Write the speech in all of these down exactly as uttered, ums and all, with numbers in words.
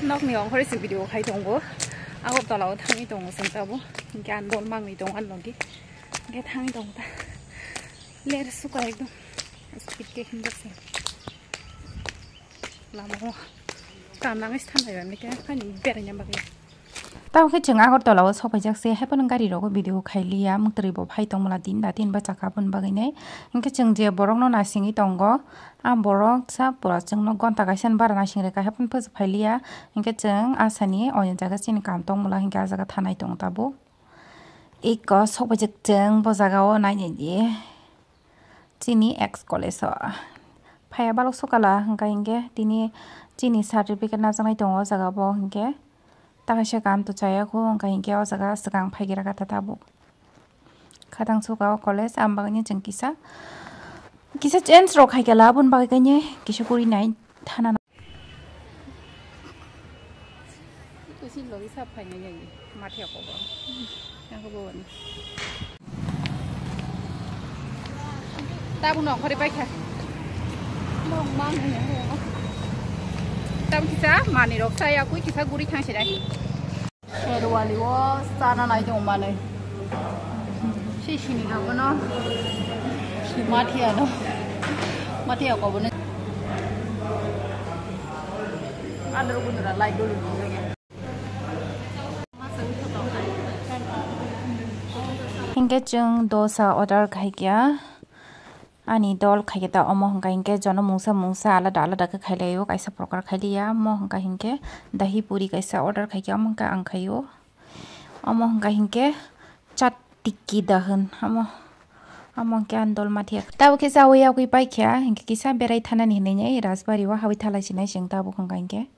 Nokni ongkhorwi se video khai tongo. Agartala o thangwi tongo chwng tabuk. Hinkhe ang dol mangwi tongo ani logi. Hinkhe thangwi tongo ta. Ler suka ekdom. Speed khe hinjak se. Lama o. Kam nangwi se thanai rani khe ani beraina bagwi. Tamo khe chwng Agartala o sokphaijak se, haiphano gari rogo video khailiya, mwtwrwi bo phai tongmwla din da tin ba chakha aboni bagwi nai. Hinkhe chwng je borok no nasingwi tongo, a borok sa pura chwngno gonta kaisa ni bara nasing rwkha, haiphano posa phailiya. Hinkhe chwng asani o jaga chini kam tongmwla hinkhe a jaga thanai tongo tabuk. Eko sokphaijak chwng bo jaga o nainai di. Chini ex college o phaiya balok sokala, hwnkha hinkhe tini chini certificate najaknai tongo o jaga bo, hinkhe ta kaisa kam to chaya kho, hwnkha hinkhe o jaga swkang phaigira kha ta tabuk. Khatang suka o college, am bagwi chwng kisa, kisa change rok khai kala, aboni bagwi kanya kisa kuri nai thana. Kusi logi sa phainai ya, mathe ko bo. Yang ko bo ni. Tabuk no khori paikha. Mok mang ni. Tabuk kisa mani rok sa ya, kui kisa guri thang sirai. Sherwali o sana nai tong manai. Si sini ka bono. Si mathia no. Mathia ko bono. Adar gundura lai dulu. Hinkhe chwng dosa order khaikha. Ani dol khaikhe ta omo hwnkha hinkhe jono mungsa mungsa alada alada khe khailaio, kaisa prokar khailiya. Omo hwnkha hinkhe dahi puri kaisa order khaikhe, omo hwnkha ang khaio. Omo hwnkha hinkhe chat tikki da hwn. Omo, omo hwnkhe ani dol mathiya. Tabuk khe chawi yakwi paikha, hinkhe kisa berai thanani hinwi Rajbari o habwi thalai sinai chwng tabuk hwnkha hinkhe.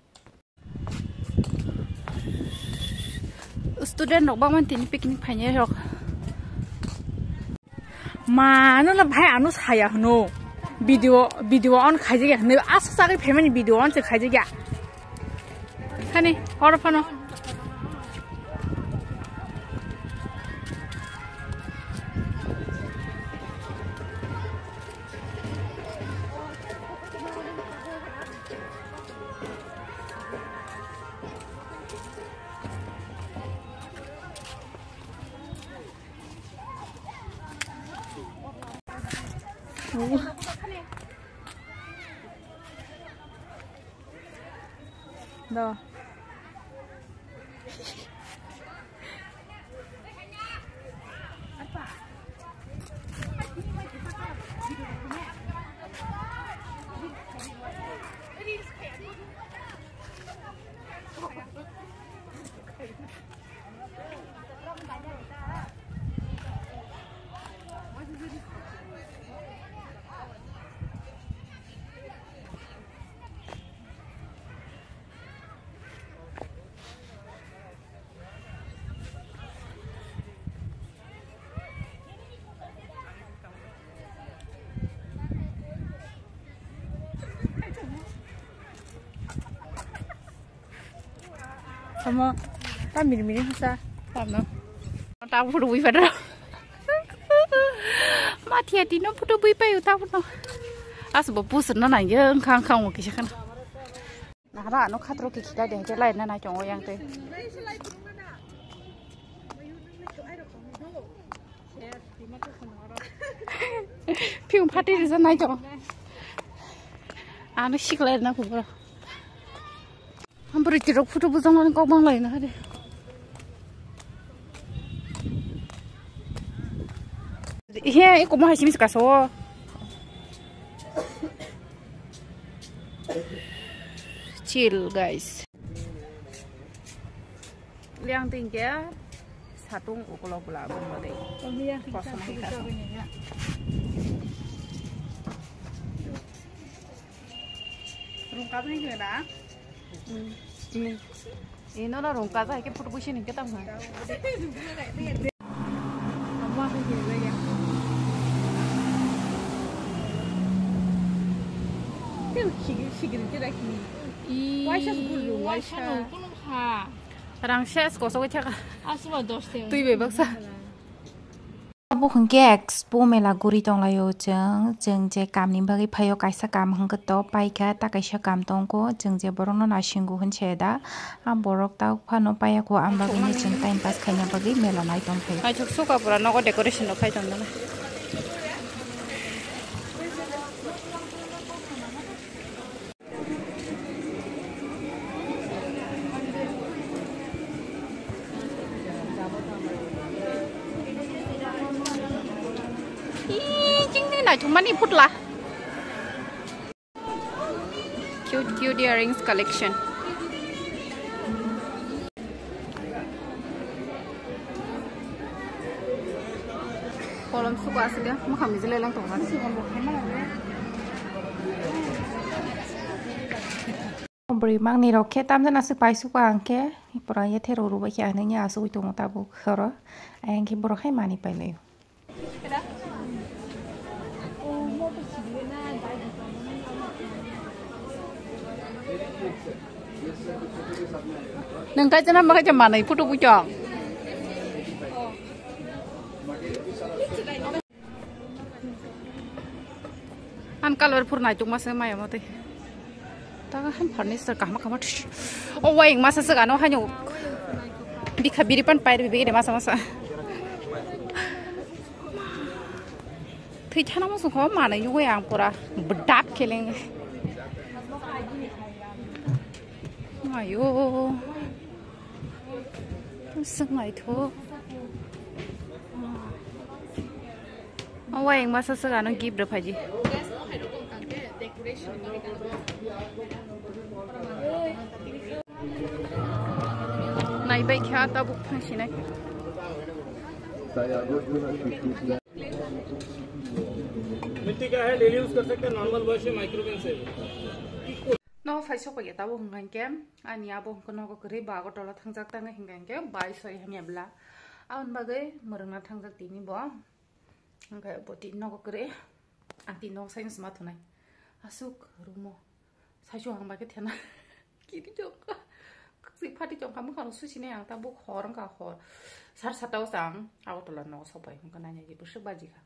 Student rok bangma tini picnic phainai rok. Mano na bhai, ano saya hwno. Video, video on khaijak ya hwno. Asa sagwi phaimani video on se khaijak ya. Hani, horo phano. Do. Samo ta miri miri hasa tamo. Ta photo bui pada. Mathia tino photo bui payu ta photo. As bo pusna na yang khang khang o kisa kana. Nahara ano khatro ki khita de je lai na nai chongo yang te. Phiyung phati rija nai chongo. Ano siklai na kubra. Ambri tirok photo bujang mani kok bang lai na hade. He, eko mo hai simi kaso. Chill, guys. Liang tingke satung ukolok bela bun bade. Kosong hai kaso. Rungkap hai kena. Ino na rungkap hai ke photo busi ning ketam hai. Amma hai kena ya. Tel sigir sigir kena kini. Waisa bulu waisa. Rang ses kosok thaka. Asma dos te. Tui be baksa. Bo hwnkhe expo mela guri tonglaio chwng, chwng je kamni bagwi phaio, kaisa kam hwnkhe to paikha, ta kaisa kam tongkho, chwng je borokno naisingo hwnse da, a borok ta phano paiya kho, ang bagwino chwng time pass khaina bagwi mela nai tongphaio. Naithok suka pura nogo decoration rok khai tongmani. Ih, chingni naithokmani phutla. Cute, cute earrings collection. Kolom suko aswk khe mwkhang bijilai lang tongo. Bwrwi mangni rok khe tamjani aswk paisuko ang khe pura yathe rw rw bai khe ang nini asugwi tongo tabuk horo. Ayang khe borok hai manwi pailai. Nwng kaisa na ma kaisa manwi photo buchong. An colorful naithokma se maya motwi. Taga han furniture kahma kahma this. O wayang masa se gano hanyo. Bikha biri pan pair biri masa masa. Thwi thana mo sukho manai nugui ang pura bdak keleng. Ayo. Swngnai tho. O wayang masa se gano gift rw phaidi. Naibai kha tabuk thangsinai. मिट्टी का है, daily use कर सकते हैं, normal wash है, माइक्रोवेव से। No phai sokpaiya tabuk hwnkha hinkhe ani abo hwnkhe nogo kwrwi ba Agartala thangjak tangwi hwnkha hinkhe bai soi hamya bla. Aboni bagwi mwrwngna thangjak tini bo. Hwnkhe bo tini nogo kwrwi. Ang tini nogo saino sma thunai. Aswk rumo. Saichung ang bai khe thena. Kiri chongkha. Kwchwi phati chongkha, mwkhang susinai ang tabuk hor wngkha hor. Sar sata o chang Agartala nogo sokpai hwnkhe nainai bwswk baji kha.